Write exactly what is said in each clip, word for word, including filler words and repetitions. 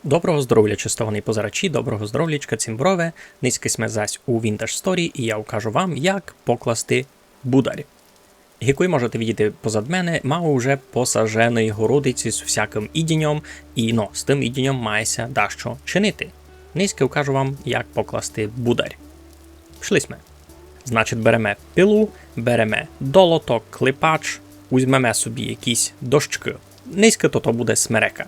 Доброго здоровля, честовані позирачі, доброго здоровлячка, цімборове. Нынька сьме зась у Vintage Story, і я укажу вам, як покласти бударь. Як вы можете видіти позад мене, мав уже посаженый городець з всякым їдіньом, і, но, з тым їдіньом має ся дашто чинити. Нынька укажу вам, як покласти бударь. Пішли сьме. Значить, береме пилу, береме долото, клепач, узьмеме собі якісь дощкы. Нынька то, то буде смерека.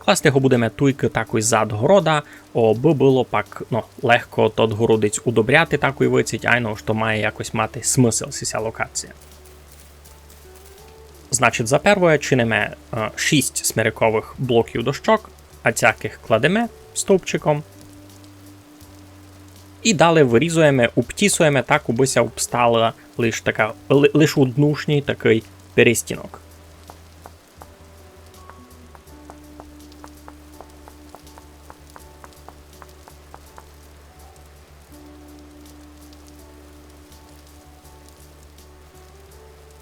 Класти го будеме туйкы такой зад города, обы было пак, но, легко тот городець удобряти такой выцить, айно, што має якось мати смысл сися локація. Значить, за первоє чиниме, е, шість смерековых блоків дощок, а цякых кладеме стовпчиком. І далі вырізуєме, обтісуєме так, убы ся обстала лиш така, ли-, лиш однушній такый перестінок.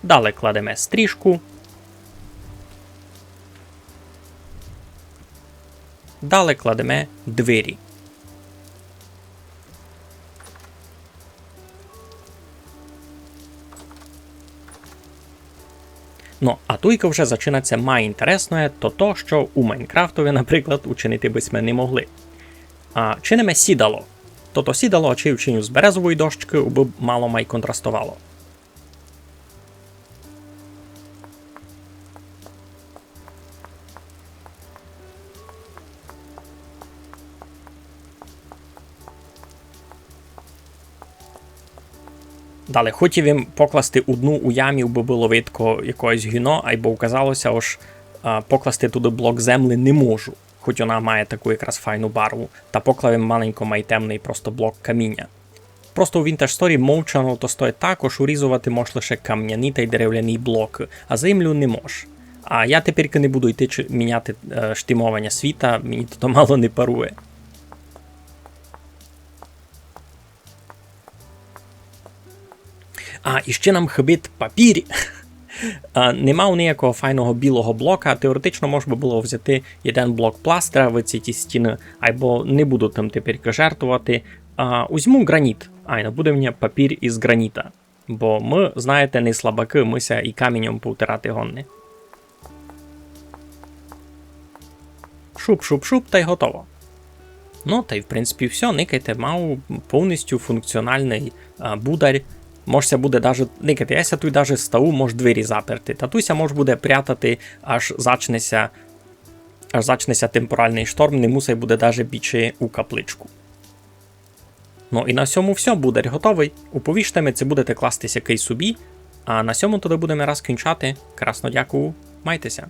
Далі кладеме стрішку. Далі кладеме двері. Но, а туйка вже зачинать ся май інтересноє, то то, што у Майнкрафтови, наприклад, учинити бы сьме не могли. А чиниме сідало. Тото сідало, ачей учиню з березової дощкы, убы мало май контрастовало. Далі, хотів им покласти одну у ямі, бо было видко якоєсь гівно, айбо указало ся, ож, а, покласти туды блок землі не можу, хоть она має таку якраз файну барву, та поклав им маленько май темный просто блок каміня. Просто у Vintage Story мовчано то стоїть так, ож урізовати мож лише камняні тай деревляні блокы, а землю не мож. А я тепер не буду йти чи-, міняти, е, штимованя світа, мені то мало не парує. А, і ще нам хыбить папір. А, нема у ниякого файного білого блока. Теоретично мож бы было взяти єден блок пластира, выцить із стіны, айбо не буду тым тепер жертвовати. А, узьму ґраніт. Айно, буде в мене папір із ґраніта. Бо мы, знаєте, не слабакы, мы ся і каміньом повтирати годні. Шуп, шуп, шуп, тай готово. Ну, тай, в принципі, всьо. Никайте, мав повністю функціоналный, а, бударь. Мож ся буде даже, никайте, я ся туй даже став, мож двері заперти. Та туй ся мож буде прятати, аж зачне ся, аж зачне ся темпоралный шторм, не мусай буде даже бічи у капличку. Ну і на сьому всьо, бударь готовый. Уповіжте ми, ци будете класти ся кый собі, а на сьому тогды будеме раз кінчати. Красно дякую, майте ся.